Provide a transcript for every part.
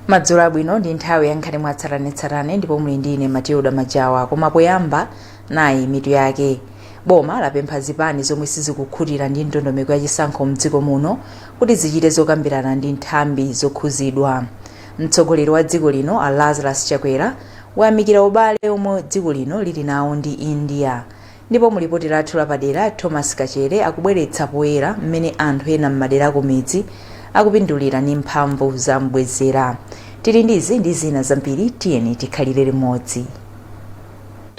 Madzulo abwino, ndi nthawi ya nkhani mwatsatanetsatane ndipo muli ndi ine Matilda Majawa. Koma poyamba, nayi mitu yake. Boma lapempha zipani zomwe sizikukhutira ndi ndondomeko ya chisankho mdziko muno kuti zichite zokambirana ndi nthambi zokhuzidwa. Mtsogoleri wa dziko lino a Lazarus Chakwera wayamikira ubale omwe dziko lino lili nawo ndi India. Ndipo mu lipoti lathu lapadera, Thomas Kachere akubweretsa poyera mmene anthu ena m'madera akumidzi akupindulira ndi mphamvu za mbwezera. Tili ndi izi ndi zina zambiri, tiyeni tikhalire limodzi.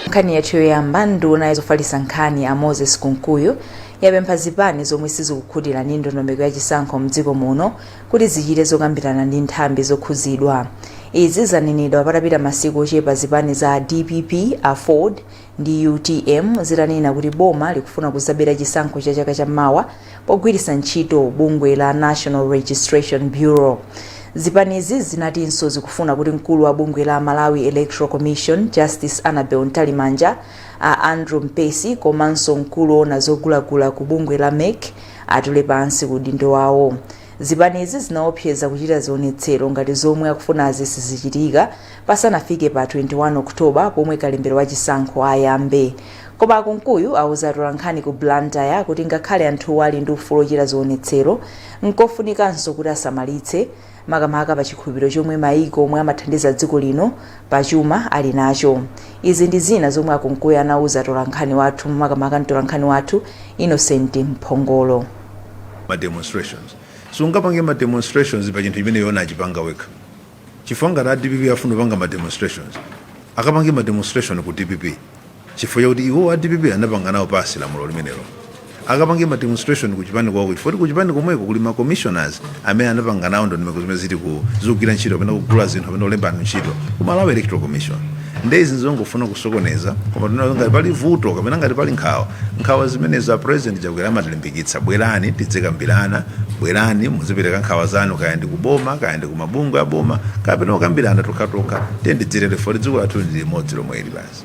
Nkhani yathu yoyamba, nduna yazofalitsa nkhani a Moses Kunkuyu yapempha zipani zomwe sizikukhutira ndi ndondomeko ya chisankho mdziko muno kuti zichite zokambirana ndi nthambi zokhuzidwa. Izi zanenedwa patapita masiku ochepa zipani za DPP, AFORD ndi UTM zitanena kuti boma likufuna kuzabera chisankho cha chaka chammawa pogwiritsa ntchito bungwe la National Registration Bureau. Zipanizi zinatinso zikufuna kuti mkulu wa bungwe la Malawi Electoral Commission, Justice Annabel Mtalimanja, a Andrew Mpesi komanso mkulu woona zogulagula ku bungwe la MEC atule pansi udindo wawo. Zipanizi zinaopseza kuchita zionetsero ngati zomwe akufunazi sizichitika pasanafike pa 21 October, pomwe kalembera wa chisankho ayambe. Koma a Kunkuyu auza atolankhani ku Blantyre kuti ngakhale anthuwo ali ndi ufulu ochita zionetsero, nkofunikanso kuti asamalitse, makamaka pa chikhulupiriro chomwe maiko omwe amathandiza dziko lino pachuma ali nacho. Izi ndi zina zomwe a Kunkuyu anauza atolankhani wathu, makamaka mtolankhani wathu Innocent Mphongolo. Ma demonstrations, sungapange ma demonstrations pa chinthu chimene iwe unachipanga wekha, chifukwa ngati a DPP afuna kupanga ma demonstrations, akapange ma demonstration ku DPP, chifukwa chakuti iwo a DPP anapanga nawo pass lamulo limenelo. Akapange ma demonstration ku chipani kwako, chifukwa kuti ku chipani komweko kuli ma commissioners amene anapanga nawo ndondomeko zimene zili ku zikugwira ntchito kapena kugula zinthu kapena kulemba anthu ntchito ku Malawi Electoral Commission. Nde izi nzongofuna kusokoneza. Koma tinaona ngati pali vuto kapena ngati pali nkhawa, nkhawa zimenezo a President Chakwera amatilimbikitsa: bwerani tidzikambirana, bwerani muzipereka nkhawa zanu, kaya ndi kuboma, kaya ndi kumabungwe aboma, kapena kukambirana tokhatokha. Tiye ndidzirere foti dziko lathu ndi limodzi lomweli basi.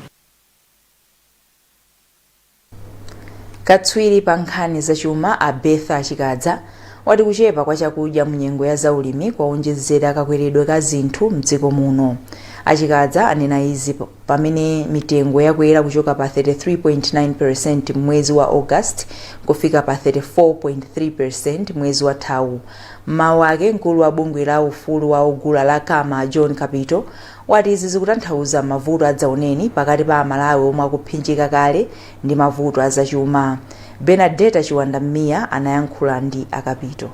Katswiri pa nkhani zachuma a Bertha Chikadza wati kuchepa kwa chakudya mu nyengo ya zaulimi kwaonjezera kakweredwe ka zinthu mdziko muno. A Chikadza anena izi pamene mitengo yakwera kuchoka pa 33.9% mwezi wa August kufika pa 34.3% mwezi wathawu. Mmawu ake, mkulu wa bungwe la ufulu wa ogula la CAMA, John Kapito, wati izi zikutanthauza mavuto adzaoneni pakati pa Amalawi omwe akuphinjika kale ndi mavuto azachuma. Bernadeta Chiwanda Mmiya anayankhula ndi a Kapito.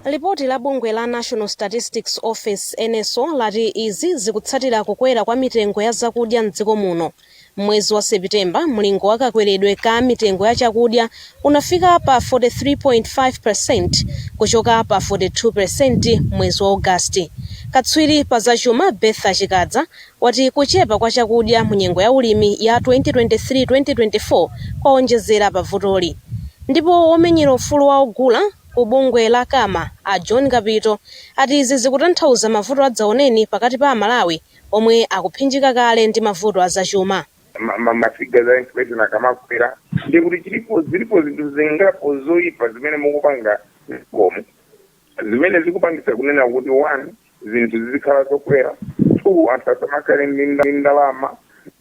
Lipoti la bungwe la National Statistics Office, NSO, lati izi zikutsatira kukwera kwa mitengo ya zakudya mdziko muno. Mwezi wa September, mlingo wa kakweredwe ka mitengo ya chakudya unafika pa 43.5% kuchoka pa 42% mwezi wa August. Katswiri pa zachuma Bertha Chikadza wati kuchepa kwa chakudya mu nyengo ya ulimi ya 2023-2024 kwaonjezera pa vutoli. Ndipo womenyera ufulu wa ogula ku bungwe la CAMA, a John Kapito, ati izi zikutanthauza mavuto adzaoneni pakati pa Amalawi omwe akuphinjika kale ndi mavuto azachuma. Ma figures a inflation akamakwera, ndi kuti chilipo zilipo zinthu zingapo zoyipa zimene mukupanga mkomo, zimene zikupangisa kunena kuti, one, zinthu zizikhala zokwera, two, anthu asamakhale ndi ndalama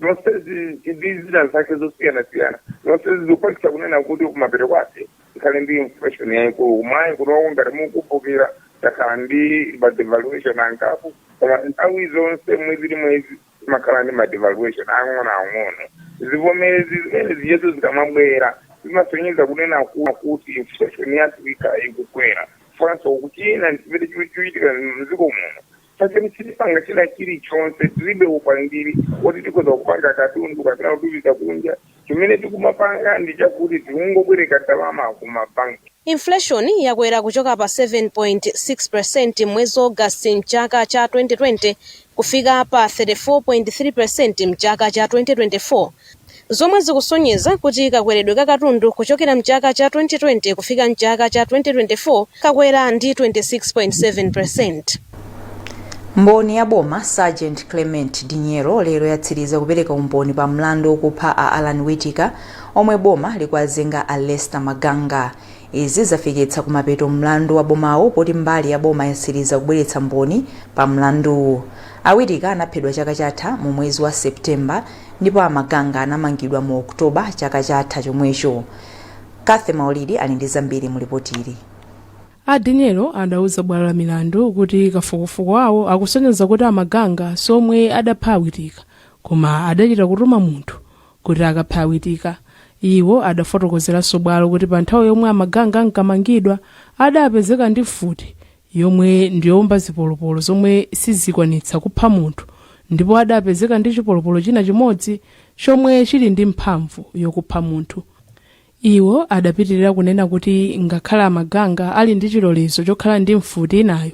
zonsezi ndi zina zake zosiyanasiyana. Zonsezi zikupangisa kunena kuti kumapeto kwake tikhale ndi inflation yayikulu. Mwayi kunoko, ngati mukukumbukira, takhala ndi ma devaluation angapo, koma nthawi zonse mwezi ndi mwezi timakhala ndi ma devaluation ang'onoang'ono. Zivomerezi zimene ziyezo zikamabwera zimasonyeza kunena kuti inflation yathu ikhala ikukwera. Fanso kuchina chimene chikuchitika mdziko muno, pachani sitipanga china chilichonse, tilibe upangiri woti tikhoza kupanga katundu kapena kutumiza kunja. Chimene tikumapanga ndi chakuti tikungobwereka ndalama kumabanki. Inflation yakwera kuchoka pa 7.6% mwezi August mchaka cha 2020 kufika pa 34.3% mchaka cha 2024, zomwe zikusonyeza kuti kakweredwe ka katundu kuchokera mchaka cha 2020 kufika mchaka cha 2024 kakwera ndi 26.7%. Mboni ya boma Sergeant Clement Dinyero lero yatsiriza kupereka umboni pa mlandu wokupha a Alan Whittaker omwe boma likuwazenga a Lester Maganga. Izi zafikitsa kumapeto mlandu wa bomawo, poti mbali ya boma yatsiriza kubweretsa mboni pa mlanduwu. A Witika anaphedwa chaka chatha mu mwezi wa Septemba, ndipo a Maganga anamangidwa mu Oktoba chaka chatha chomwecho. Kathe Maulidi ali ndi zambiri mu lipotili. A Dinyero adauza bwalo la milandu kuti kafukufuku wawo akusonyeza kuti a Maganga somwe adapha a Witika, koma adachita kutuma munthu kuti akaphe a Witika. Iwo adafotokozeranso bwalo kuti pa nthawi yomwe a Maganga ankamangidwa, adapezeka ndi mfuti yomwe ndiyomba zipolopolo zomwe sizikwanitsa kupha munthu, ndipo adapezeka ndi chipolopolo china chimodzi chomwe chili ndi mphamvu yokupha munthu. Iwo adapitirira kunena kuti ngakhale a Maganga ali ndi chilolezo chokhala ndi mfuti inayo,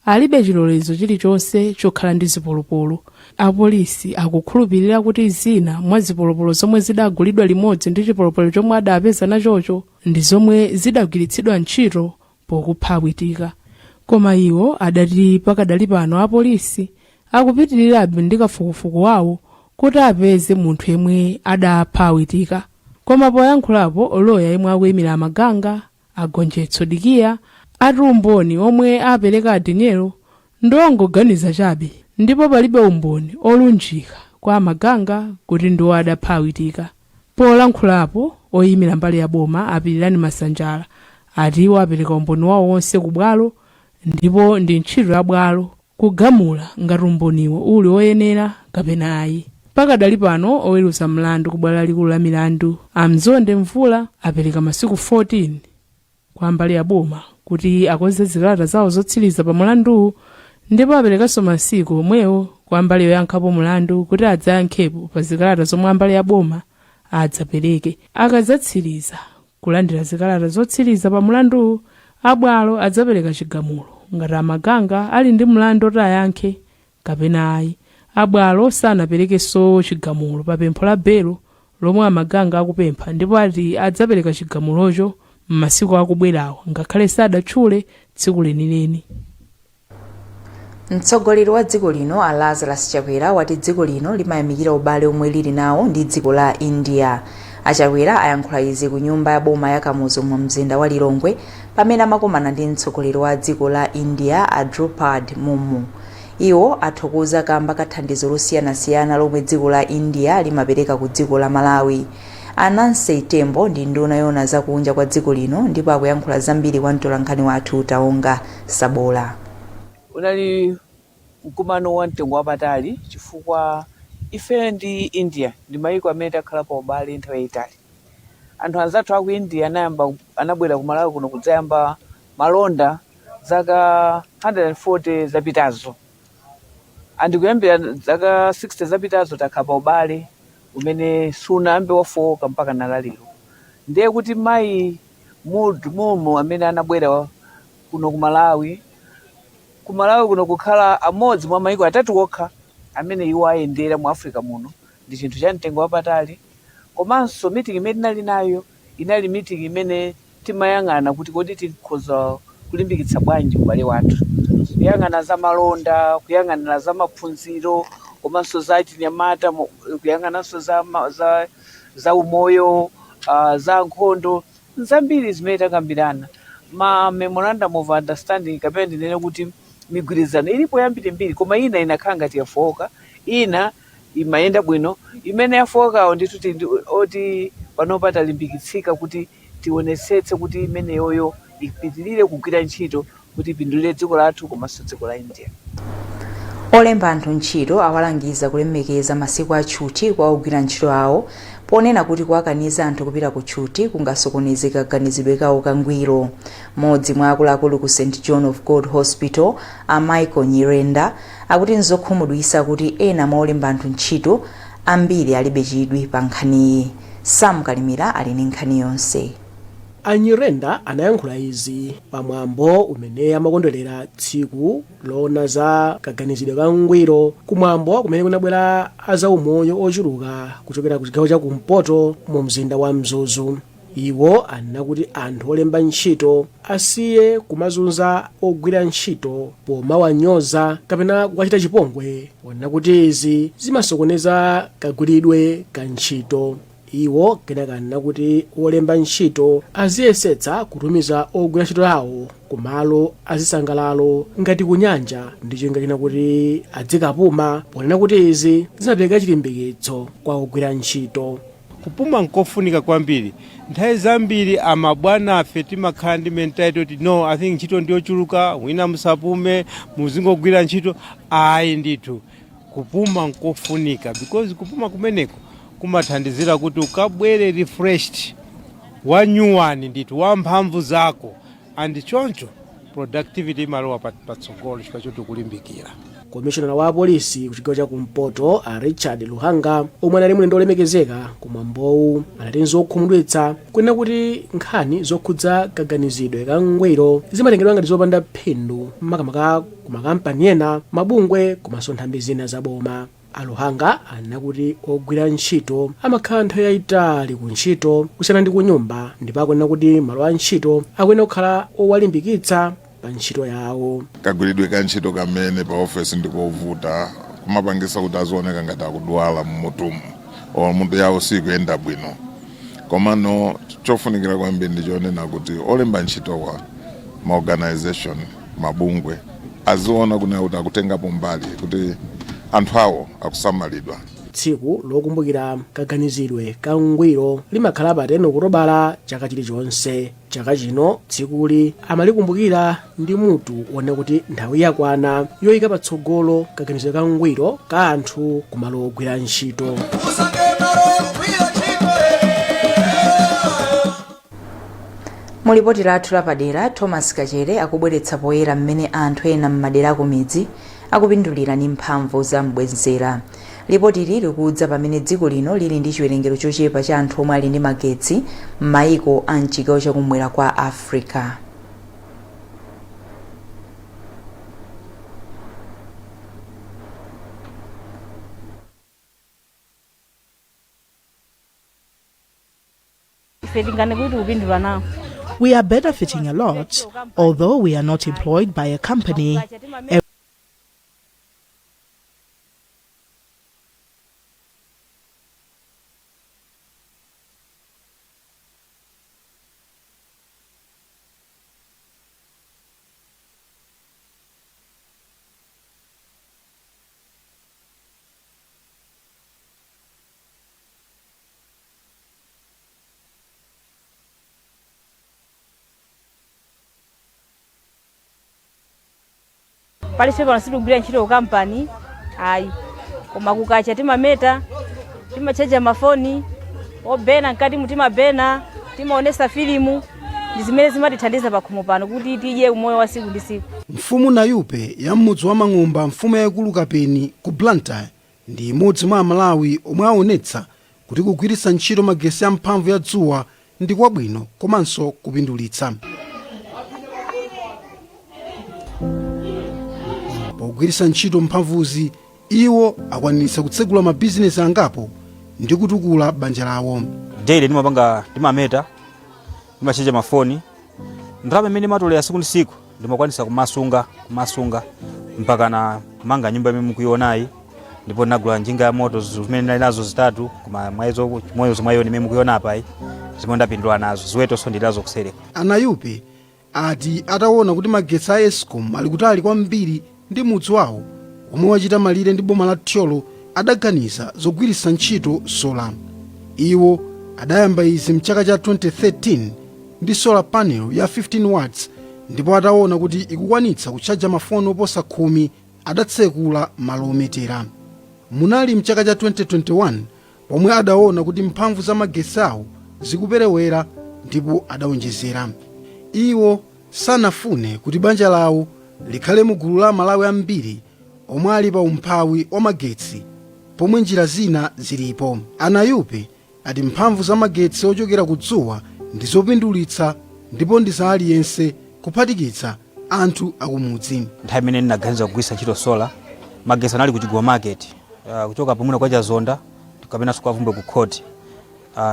alibe chilolezo chilichonse chokhala ndi zipolopolo. Apolisi akukhulupirira kuti zina mwa zipolopolo zomwe zidagulidwa limodzi ndi chipolopolo chomwe adapeza nachocho ndi zomwe zidagwiritsidwa ntchito pokupha a Witika. Koma iwo adati pakadali pano apolisi akupitirirabe ndi kafukufuku wawo kuti apeze munthu yemwe adapha a Witika. Koma poyankhulapo, loya yemwe akuyimira a Maganga, a Gonjetso Dikiya, ati umboni omwe apereka a Dinyero ndongoganiza chabe, ndipo palibe umboni olunjika kwa a Maganga kuti ndiwo adapha a Witika. Polankhulapo, oyimira mbali ya boma, a Pirirani Masanjala, ati iwo apereka umboni wawo wonse ku bwalo, ndipo ndi ntchito ya bwalo kugamula ngati umboniwo uli woyenera kapena ayi. Pakadali pano, oweruza mlandu ku bwalo lalikulu la milandu, a Mzonde Mvula, apereka masiku 14 kwa mbali ya boma kuti akonze zikalata zawo zotsiriza pa mulanduwu, ndipo aperekanso masiku omwewo kwa mbali yoyankhapo mulandu kuti adzayankhepo pa zikalata zomwe ambali ya boma adzapereke. Akadzatsiriza kulandira zikalata zotsiriza pa mulanduwu, abwalo adzapereka chigamulo ngati a Maganga ali ndi mlandu oti ayankhe kapena ayi. Abwalo sanaperekenso chigamulo pa pempho la belo lomwe a Maganga akupempha, ndipo ati adzapereka chigamulocho m'masiku akubwerawo, ngakhale sadatchule tsiku lenileni. Mtsogoleri wa dziko lino, a Lazarus Chakwera, wati dziko lino limayamikira ubale omwe lili nawo ndi dziko la India. A Chakwera ayankhula izi ku nyumba ya boma ya Kamuzu mu mzinda wa Lilongwe, pamene amakumana ndi mtsogoleri wa dziko la India, a Draupadi Murmu. Iwo athokoza kamba ka thandizo losiyanasiyana lomwe dziko la India limapereka ku dziko la Malawi. A Nancy Tembo ndi nduna yoona zakunja kwa dziko lino, ndipo akuyankhula zambiri kwa mtolankhani wathu Taonga Sabola. Unali mkumano wa mtengo wapatali chifukwa ife ndi India ndi mayiko amene takhala pa ubale nthawi yayitali. Anthu anzathu aku India anayamba anabwera ku Malawi kuno kudzayamba malonda zaka 140 zapitazo, and kuyambira zaka 60 zapitazo takhala pa ubale umene sunayambe wafowoka mpaka nalalero. Ndiye kuti mayi Murmu amene anabwera kuno ku Malawi kuno kukhala amodzi mwa mayiko atatu okha amene iwo ayendera mu Africa muno, ndi chinthu cha mtengo wapatali. Komanso meeting imene tinali nayo inali meeting imene timayang'ana kuti kodi tikhoza kulimbikitsa bwanji ubale wathu, kuyang'ana za malonda, kuyang'anira za maphunziro, komanso za chinyamata, kuyang'ananso za umoyo, za nkhondo, zambiri zimene takambirana. Ma memorandum of understanding, kapena ndinene kuti migwirizano, ilipo yambirimbiri, koma ina inakhala ngati yafowoka, ina imayenda bwino. Imene yafowokawo ndithu oti panopa talimbikitsika kuti tionetsetse kuti imeneyoyo ipitirire kugwira ntchito kuti ipindulire dziko lathu komanso dziko la India. Olemba anthu ntchito awalangiza kulemekeza masiku a tchuthi kwa ogwira ntchito awo, ponena kuti kuwakaniza anthu kupita ku tchuthi kungasokoneze kaganizidwe kawo kangwiro. Mmodzi mwa akuluakulu ku St John of God Hospital, a Michael Nyirenda, akuti nzokhumudwitsa kuti ena mwa olemba anthu ntchito ambiri alibe chidwi pa nkhaniyi. Sam Kalimira ali ndi nkhani yonse. A Nyirenda anayankhula izi pamwambo umene amakondwerera tsiku loona za kaganizidwe kangwiro, kumwambo kumene kunabwera azaumoyo ochuluka kuchokera ku chigawo cha kumpoto mu mzinda wa Mzuzu. Iwo anena kuti anthu olemba ntchito asiye kumazunza ogwira ntchito pomawanyoza kapena kukachita chipongwe, ponena kuti izi zimasokoneza kagwiridwe ka ntchito. Iwo kenaka anena kuti olemba ntchito aziyesetsa kutumiza ogwira ntchito awo kumalo azisangalalo ngati kunyanja ndi cholinga china kuti adzikapuma, ponena kuti izi zimapereka chilimbikitso kwa ogwira ntchito. Kupuma nkofunika kwambiri. Nthawi zambiri amabwana afe timakhala ndi mentality kuti no, I think ntchito ndiyochuluka, wina musapume, muzingogwira ntchito. Ayi ndithu, kupuma nkofunika because kupuma kumeneko kumathandizira kuti ukabwere refreshed, wanyuwani ndithu, wamphamvu zako, and choncho productivity imalowa patsogolo chifukwa choti kulimbikira. Komishonala wa apolisi ku chigawo cha kumpoto a Richard Luhanga, omwe anali mlendo olemekezeka kumwambowu, anati nzokhumudwitsa kunena kuti nkhani zokhudza kaganizidwe ka ngwiro zimatengedwa ngati zopanda phindu, makamaka ku makampani ena, mabungwe komanso nthambi zina za boma. A Luhanga anena kuti ogwira ntchito amakhala nthawi yayitali ku ntchito kusiyana ndi ku nyumba, ndipo akunena kuti malo a ntchito akuyenera kukhala owalimbikitsa pa ntchito yawo. Kagwiridwe ka ntchito kamene pa ofesi ndikovuta, kumapangisa kuti azioneka ngati akudwala mmutumu or mutu yawo sikuyenda bwino. Komano chofunikira kwambiri ndichonena kuti olemba ntchitowa, maorganization, mabungwe aziona kunena kuti akutengapo mbali kuti anthu awo akusamalidwa. Tsiku lokumbukira kaganizidwe ka ngwiro limakhala pa 10 Okutobala chaka chilichonse. Chaka chino tsikuli amalikumbukira ndi mutu wonena kuti nthawi yakwana yoyika patsogolo kaganizidwe ka ngwiro ka anthu kumalo ogwira ntchito. Mu lipoti lathu lapadera, Thomas Kachere akubweretsa poyera mmene anthu ena m'madera akumidzi akupindulira ndi mphamvu za mbwezera. Lipotili likudza pamene dziko lino lili ndi chiwerengero chochepa cha anthu omwe ali ndi magetsi m'mayiko a mchigawo chakumwera kwa Africa. Ife tinganene kuti tikupindula nawo. We are benefiting a lot, although we are not employed by a company. Palibe pano sitikugwira ntchito ku kampani ayi, koma kukacha timameta, timachaja mafoni obena mkati, timabena, timaonesa filimu, ndi zimene zimatithandiza pakhomo pano kuti tidye umoyo wa siku ndi siku. Mfumu Nayupe ya m'mudzi wa Mang'omba, mfumu yayikulu Kapeni ku Blantyre, ndi imodzi mwa Amalawi omwe aonetsa kuti kugwiritsa ntchito magetsi a mphamvu ya dzuwa ndi kwabwino komanso kupindulitsa. Pogwiritsa ntchito mphamvuzi, iwo akwaniritsa kutsegula mabizinesi angapo ndi kutukula banja lawo. Daily ndimapanga, ndimameta, ndimachaja mafoni. Ndalama imene ndimatolera siku ndi siku ndimakwanisa kumasunga mpaka namanga nyumba imene mukuionayi, ndipo ndinagula njinga ya moto zimene ndinali nazo zitatu, koma mwayizo chimodzi mwa iyo imene mukuiona apayi, zimene ndapindula nazo. Ziwetonso ndili nazo kusereka. Anayupe ati ataona kuti magetsi a Escom ali kutali kwambiri ndi mudzi wawo omwe wachita malire ndi boma la Thyolo, adaganiza zogwiritsa ntchito sola. Iwo adayamba izi mchaka cha 2013 ndi solar panel ya 15 watts, ndipo ataona kuti ikukwanitsa kutchaja mafoni oposa 10, adatsekula malo ometera. Munali mchaka cha 2021 pomwe adaona kuti mphamvu za magetsi awo zikuperewera ndipo adawonjezera. Iwo sanafune kuti banja lawo likhale mu gulu la Amalawi ambiri omwe ali pa umphawi wa magetsi pomwe njira zina zilipo. Anayupe ati mphamvu za magetsi ochokera ku dzuwa ndi zopindulitsa ndipo ndi za aliyense, kuphatikiza anthu akumudzi. Nthawi imene ndinaganiza kugwiritsa ntchito solar, magetsi anali ku Chigwa market, kuchoka pamwina kwa Chazonda kapenanso kwa Vumbwe ku court.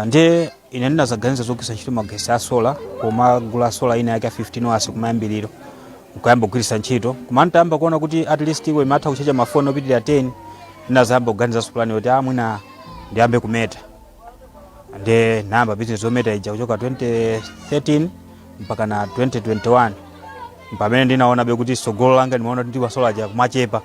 Ndiye ine ndinazaganiza zogwiritsa ntchito magetsi a solar, pomagula solar ina yake ya 15 watts kumayambiriro nkuyamba kugwiritsa ntchito. Koma nditayamba kuona kuti at least iwe imatha kuchaja mafoni opitirira 10, ndinazayamba kuganizanso plan yoti mwina ndiyambe kumeta. Nde nayamba business yometa ija kuchoka 2013 mpaka na 2021, pamene ndinaonabe kuti tsogolo langa ndimaona kuti masola aja kumachepa,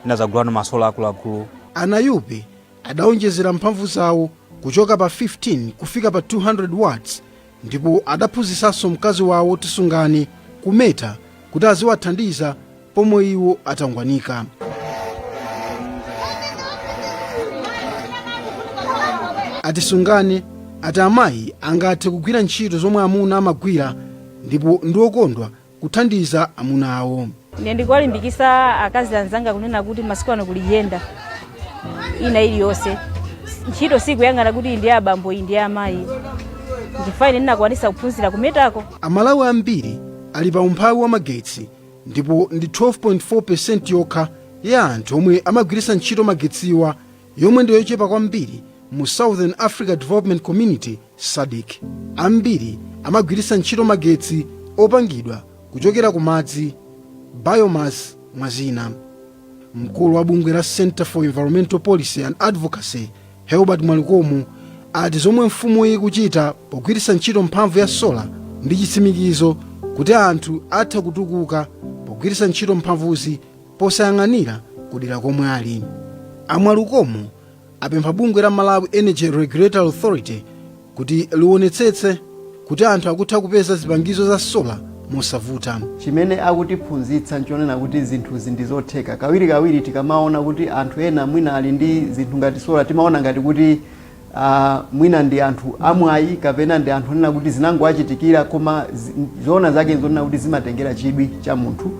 ndinazagulano masola akuluakulu. Anayupe adawonjezera mphamvu zawo kuchoka pa 15 kufika pa 200 watts, ndipo adaphunzitsanso mkazi wawo Tisungane kumeta kuti aziwathandiza pomwe iwo atangwanika. Atisungane ati amayi angathe kugwira ntchito zomwe amuna amagwira ndipo ndi okondwa kuthandiza amuna awo. Ine ndikuwalimbikisa akazi anzanga kunena kuti masiku ano kuli gender ina iliyonse, ntchito sikuyang'ana kuti iyi ndi ya abambo, iyi ndi ya amayi. Nchifukwa ine ndinakwanisa kuphunzira kumetako. Amalawi ambiri ali pa umphawi wa magetsi, ndipo ndi 12.4% yokha ya anthu omwe amagwiritsa ntchito magetsiwa, yomwe ndi yochepa kwambiri mu Southern Africa Development Community, SADC. Ambiri amagwiritsa ntchito magetsi opangidwa kuchokera ku madzi, biomass, mwa zina. Mkulu wa bungwe la Center for Environmental Policy and Advocacy, Herbert Mwalukomo, ati zomwe mfumu ikuchita pogwiritsa ntchito mphamvu ya sola ndi chitsimikizo kuti anthu atha kutukuka pogwiritsa ntchito mphamvuzi posayang'anira kudera komwe ali. A Mwalukomo apempha bungwe la Malawi Energy Regulatory Authority kuti liwonetsetse kuti anthu akutha kupeza zipangizo za sola mosavuta. Chimene akutiphunzitsa nchonena kuti zinthuzi ndi zotheka. Kawirikawiri tikamaona kuti anthu ena mwina ali ndi zinthu ngati sola, timaona ngati kuti mwina ndi anthu amwayi kapena ndi anthu onena kuti zinangowachitikira, koma zoona zake nzonena kuti zimatengera chidwi cha munthu,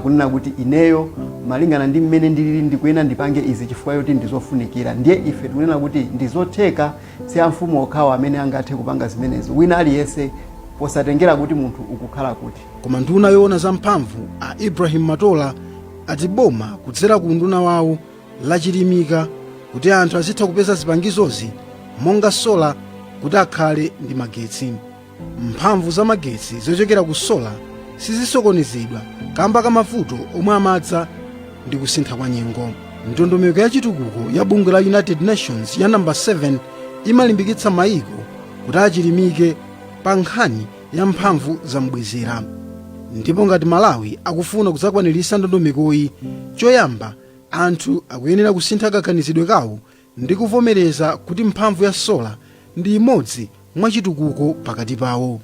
kunena kuti ineyo malingana ndi mmene ndilili ndikuyenera ndipange izi chifukwa choti ndizofunikira. Ndiye ife tikunena kuti ndizotheka, si amfumu okhawo amene angathe kupanga zimenezo, wina aliyense posatengera kuti munthu ukukhala kuti. Koma nduna yoona za mphamvu a Ibrahim Matola ati boma kudzera ku unduna wawo lachilimika kuti anthu azitha kupeza zipangizozi monga sola kuti akhale ndi magetsi. Mphamvu za magetsi zochokera ku sola sizisokonezedwa kamba ka mavuto omwe amadza ndi kusintha kwa nyengo. Ndondomeko ya chitukuko ya bungwe la United Nations ya namba 7 imalimbikitsa mayiko kuti achilimike pa nkhani ya mphamvu zamubwezera, ndipo ngati Malawi akufuna kudzakwaniritsa ndondomekoyi, choyamba anthu akuyenera kusintha kaganizidwe kawo ndi kuvomereza kuti mphamvu ya sola ndi imodzi mwa chitukuko pakati pawo.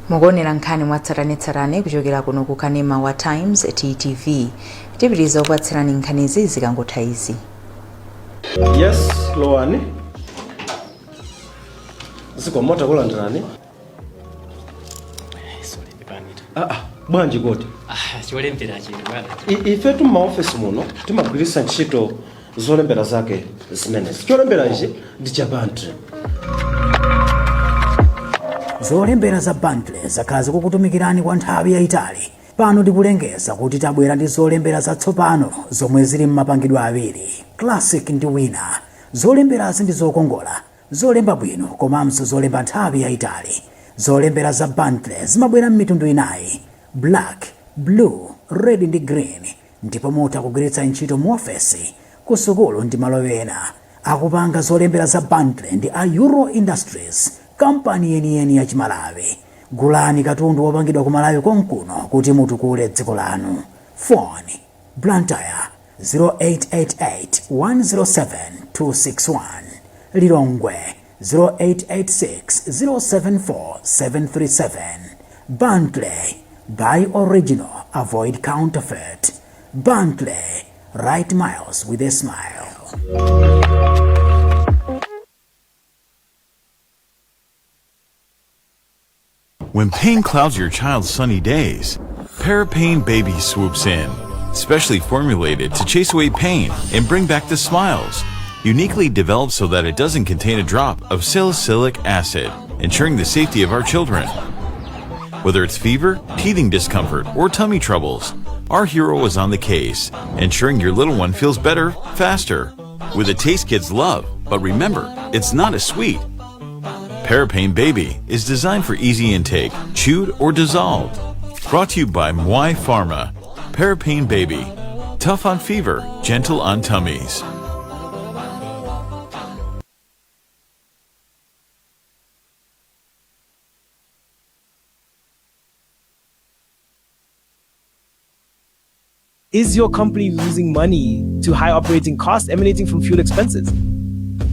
Mukuonera nkhani mwatsatanetsatane kuchokera kuno ku kanema wa Times TTV. Tipitiriza kupatsirani nkhanizi zikangotha izi. Yes, lowani. Zikomo, takulandirani. Sorry, pepani. Ah, ah, bwanji kodi? Ah, cholembera chino bwana. Ifetu m'maofesi muno timagwiritsa ntchito zolembera zake zimenezi. Cholembera ichi ndi cha Bentley. Zolembera za Bentley zakhala zikukutumikirani kwa nthawi yayitali. Pano tikulengeza kuti tabwera ndi zolembera zatsopano zomwe zili m'mapangidwe awiri, Classic ndi Winner. Zolemberazi ndi zokongola, zolemba bwino komanso zolemba nthawi yayitali. Zolembera za Bentley zimabwera m'mitundu inayi, black, blue, red ndi green, ndipo mutha kugwiritsa ntchito mu ofesi, ku sukulu ndi malo ena. Akupanga zolembera za Bentley ndi a Euro Industries, kampani yeniyeni ya Chimalawi. Gulani katundu wopangidwa ku Malawi konkuno kuti mutukule dziko lanu. Phone, Blantyre 0888 107 261, Lilongwe 0886 074 737. Bentley, buy original, avoid counterfeit. Bentley, write miles with a smile. When pain clouds your child's sunny days, Parapain Baby swoops in. Specially formulated to chase away pain and bring back the smiles. Uniquely developed so that it doesn't contain a drop of salicylic acid, ensuring the safety of our children. Whether it's fever, teething discomfort, or tummy troubles, our hero is on the case, ensuring your little one feels better, faster. With a taste kids love, but remember, it's not as sweet. Parapain Baby is designed for easy intake, chewed or dissolved. Brought to you by Mwai Pharma. Parapain Baby. Tough on fever, gentle on tummies. Is your company losing money to high operating costs emanating from fuel expenses?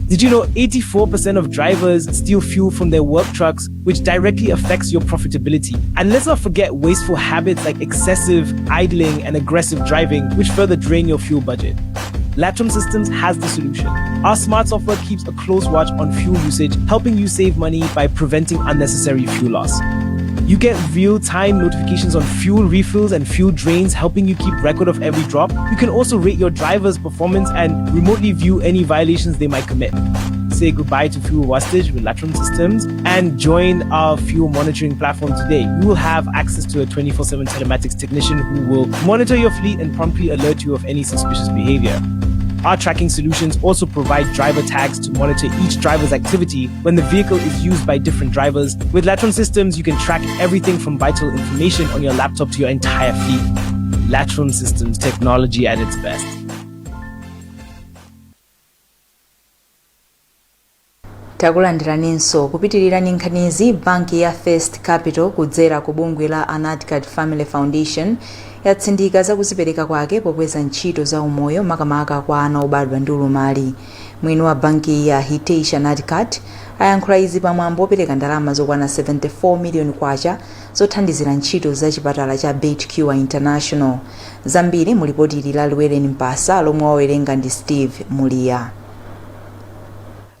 Did you know 84% of drivers steal fuel from their work trucks, which directly affects your profitability? And let's not forget wasteful habits like excessive idling and aggressive driving, which further drain your fuel budget. Latrum Systems has the solution. Our smart software keeps a close watch on fuel usage, helping you save money by preventing unnecessary fuel loss. You get real time notifications on fuel refills and fuel drains, helping you keep record of every drop. You can also rate your driver's performance and remotely view any violations they might commit. Say goodbye to fuel wastage with Latrum Systems and join our fuel monitoring platform today. You will have access to a 24/7 telematics technician who will monitor your fleet and promptly alert you of any suspicious behavior. Our tracking solutions also provide driver tags to monitor each driver's activity when the vehicle is used by different drivers. With Latron Systems, you can track everything from vital information on your laptop to your entire fleet. Latron Systems, technology at its best. Takulandiraninso. Kupitirira ndi nkhanizi, banki ya First Capital kudzera ku bungwe la Anadkat Family Foundation yatsindika za kuzipereka kwake pokweza ntchito za umoyo makamaka kwa ana obadwa ndi ulumali. Mwini wa bankiyi a Hitesh Anadkat ayankhula izi pa mwambo opereka ndalama zokwana 74 million kwacha zothandizira ntchito za chipatala cha Beit Cure International. Zambiri mu lipoti ili la Llewellyn Mpasa lomwe wawerenga ndi Steve Muliya.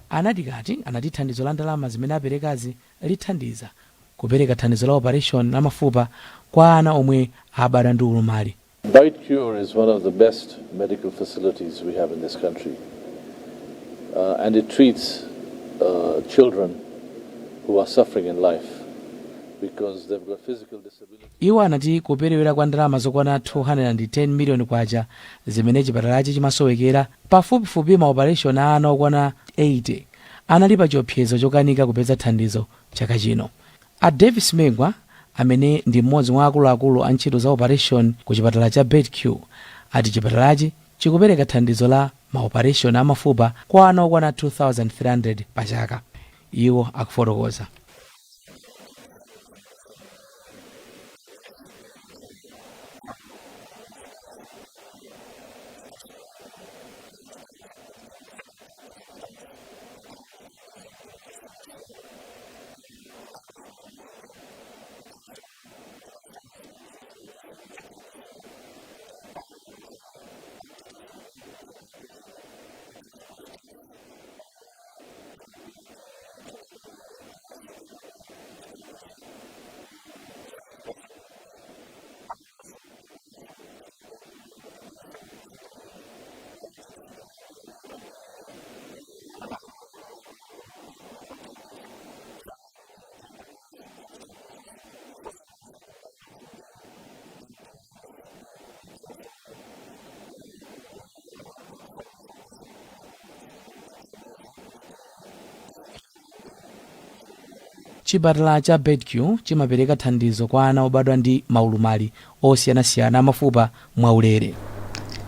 A Anadkat anati thandizo la ndalama zimene aperekazi lithandiza kupereka thandizo la operation la mafupa kwa ana omwe abadwa ndi ulumali. Beit Cure is one of the best medical facilities we have in this country, and it treats children who are suffering in life because they've got physical disability. Iwo anati kuperewera kwa ndalama zokwana K210 miliyoni zimene chipatalachi chimasowekera, pafupifupi ma operation a ana okwana 80 anali pa chiopsezo chokanika kupeza thandizo chaka chino. A Davis Mengwa amene ndi mmodzi mwa akuluakulu a ntchito za operation ku chipatala cha Beit Cure ati chipatalachi chikupereka thandizo la ma operation a mafupa kwa ana okwana 2300 pa chaka. Iwo akufotokoza. Chipatala cha Beit Cure chimapereka thandizo kwa ana obadwa ndi maulumali osiyanasiyana amafupa mwaulere.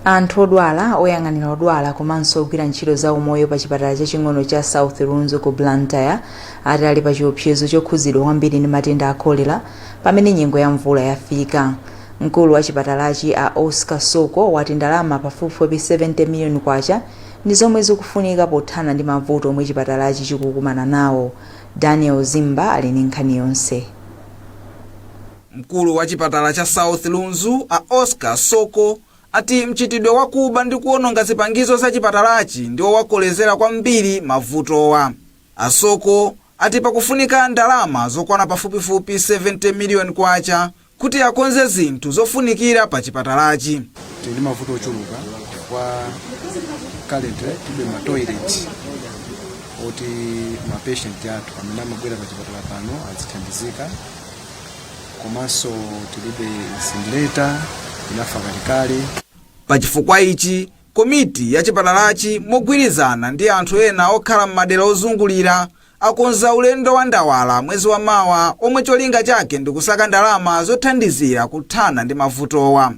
Anthu odwala, oyang'anira odwala komanso ogwira ntchito za umoyo pa chipatala chaching'ono cha South Lunzu ku Blantyre ati ali pa chiopsezo chokhuzidwa kwambiri ndi matenda a cholera pamene nyengo ya mvula yafika. Mkulu wa chipatalachi a Oscar Soko wati ndalama pafupifupi 70 million kwacha ndi zomwe zikufunika pothana ndi mavuto omwe chipatalachi chikukumana nawo. Daniel Zimba ali ndi nkhani yonse. Mkulu wa chipatala cha South Lunzu a Oscar Soko ati mchitidwe wakuba ndi kuononga zipangizo za chipatalachi ndiwo wakolezera kwambiri mavutowa. A Soko ati pakufunika ndalama zokwana pafupifupi 70 miliyoni kwacha kuti akonze zinthu zofunikira pa chipatalachi. Tili ndi mavuto ochuluka chifukwa currently tilibe ma toilet oti ma patient athu amene amabwera pa chipatala pano azithandizika, komanso tilibe incinerator, inafa kalekale. Pa chifukwa ichi, komiti ya chipatalachi mogwirizana ndi anthu ena okhala m'madera ozungulira akonza ulendo wa ndawala mwezi wa mawa omwe cholinga chake ndi kusaka ndalama zothandizira kuthana ndi mavutowa.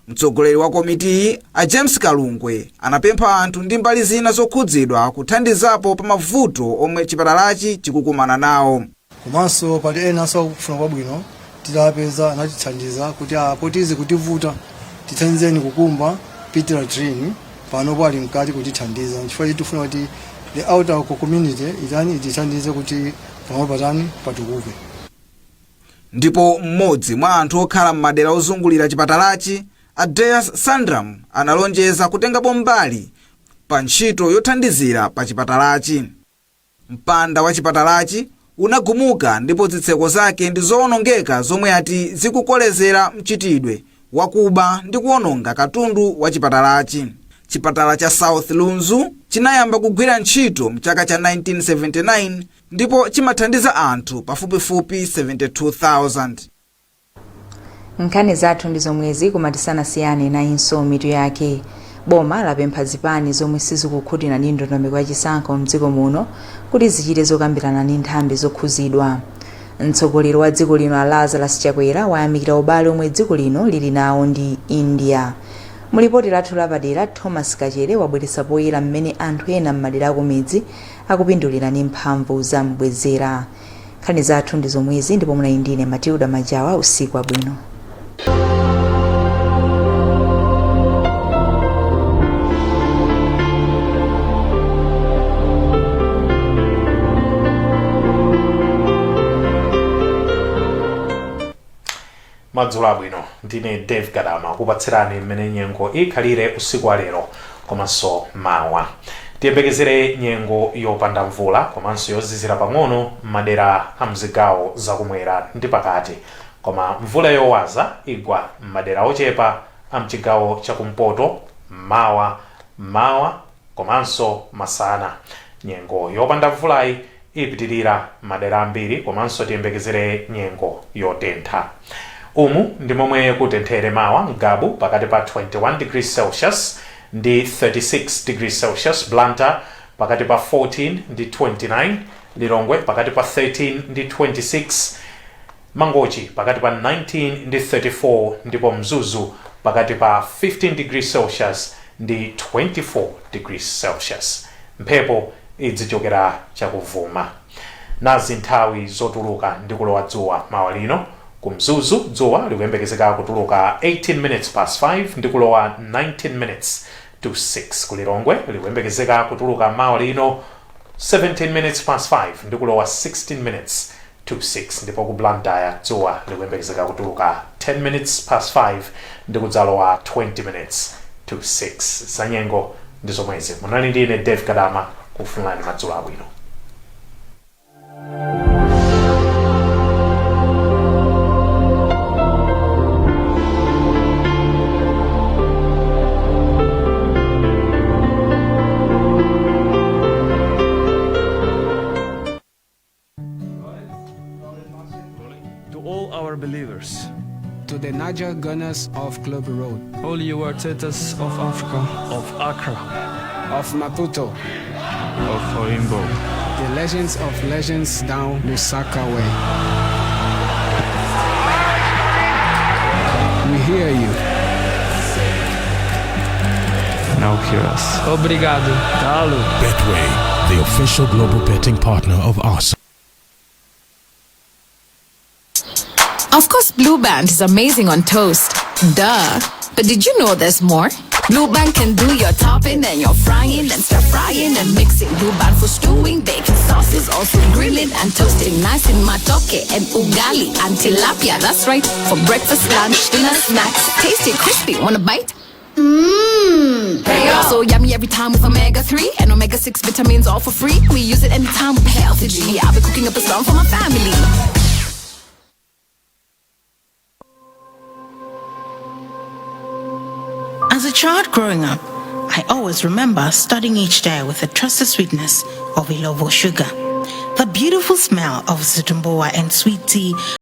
Mtsogoleri wa komitiyi a James Kalungwe anapempha anthu ndi mbali zina zokhudzidwa kuthandizapo pa mavuto omwe chipatalachi chikukumana nawo. Komanso pali enanso akufuna kwabwino, titapeza anatithandiza kuti poti izi kutivuta, Tithandizeni kukumba pit latrine. Panopo ali mkati kutithandiza chifukwa tifuna kuti the outer community itani, itithandize kuti pamwe patani, patukuke. Ndipo mmodzi mwa anthu okhala m'madera ozungulira chipatalachi, Adeas Sandram, analonjeza kutengapo mbali pa ntchito yothandizira pa chipatalachi. Mpanda wa chipatalachi unagumuka ndipo zitseko zake ndi zowonongeka, zomwe ati zikukolezera mchitidwe wakuba ndi kuwononga katundu wa chipatalachi. Chipatala cha South Lunzu chinayamba kugwira ntchito mchaka cha 1979 ndipo chimathandiza anthu pafupifupi 72,000. Nkhani zathu ndi zomwezi, koma tisanasiyane nayinso mitu yake. Boma lapempha zipani zomwe sizikukhutira ndi ndondomeko ya chisankho mdziko muno kuti zichite zokambirana ndi nthambi zokhuzidwa. Mtsogoleri wa dziko lino a Lazarus Chakwera wayamikira ubale omwe dziko lino lili nawo ndi India. Mulipoti lathu lapadera, Thomas Kachere wabweretsa poyera mmene anthu ena m'madera akumidzi akupindulira ndi mphamvu za mbwezera. Nkhani zathu ndi zomwezi ndipo munali ndine Matilda Majawa. Usiku wabwino. Madzulo abwino, ndine Dave Gadama kupatsirani mmene nyengo ikhalire usiku wa lero komanso mawa. Tiyembekezere nyengo yopanda mvula komanso yozizira pang'ono m'madera a mzigawo zakumwera ndi pakati, koma mvula yowaza igwa m'madera ochepa a mchigawo chakumpoto mawa mawa komanso masana. Nyengo yopanda mvulayi ipitilira madera ambiri komanso tiyembekezere nyengo yotentha. Umu ndi momwe kutenthere mawa: Ngabu pakati pa 21 degrees Celsius ndi 36 degrees Celsius, Blantyre pakati pa 14 ndi 29, Lilongwe pakati pa 13 ndi 26, Mangochi pakati pa 19 ndi 34 ndipo Mzuzu pakati pa 15 degrees Celsius ndi 24 degrees Celsius. Mphepo idzichokera chakuvuma. Nazi nthawi zotuluka ndi kulowa dzuwa mawa lino: ku Mzuzu dzuwa likuyembekezeka kutuluka 18 minutes past 5 ndi kulowa 19 minutes to 6. Ku Lilongwe likuyembekezeka kutuluka mawa lino 17 minutes past 5 ndi kulowa 16 minutes to 6, ndipo ku Blantyre dzuwa likuyembekezeka kutuluka 10 minutes past 5 ndi kudzalowa 20 minutes to 6. Zanyengo ndi zomwezi. Munali ndi ine Dave Kadama, kufunirani madzulo abwino. To all our believers. To the Niger Gunners of Club Road. All you Artetas of Africa. Of Accra. Of Maputo. Of Oimbo. The legends of legends down Lusaka way. We hear you. Now hear us. Obrigado. Dalu. Betway, the official global betting partner of Arsenal. Of course, Blue Band is amazing on toast. Duh. But did you know there's more? Blue Band can do your topping and your frying and stir frying and mixing. Blue Band for stewing, baking sauces, also grilling and toasting. Nice in matoke and ugali and tilapia. That's right. For breakfast, lunch, dinner, snacks. Tasty, crispy. Want a bite? Mmm. So yummy every time with omega 3 and omega 6 vitamins all for free. We use it anytime with Healthy G. I'll be cooking up a storm for my family. As a child growing up, I always remember starting each day with the trusted sweetness of Illovo sugar. The beautiful smell of zitumbuwa and sweet tea.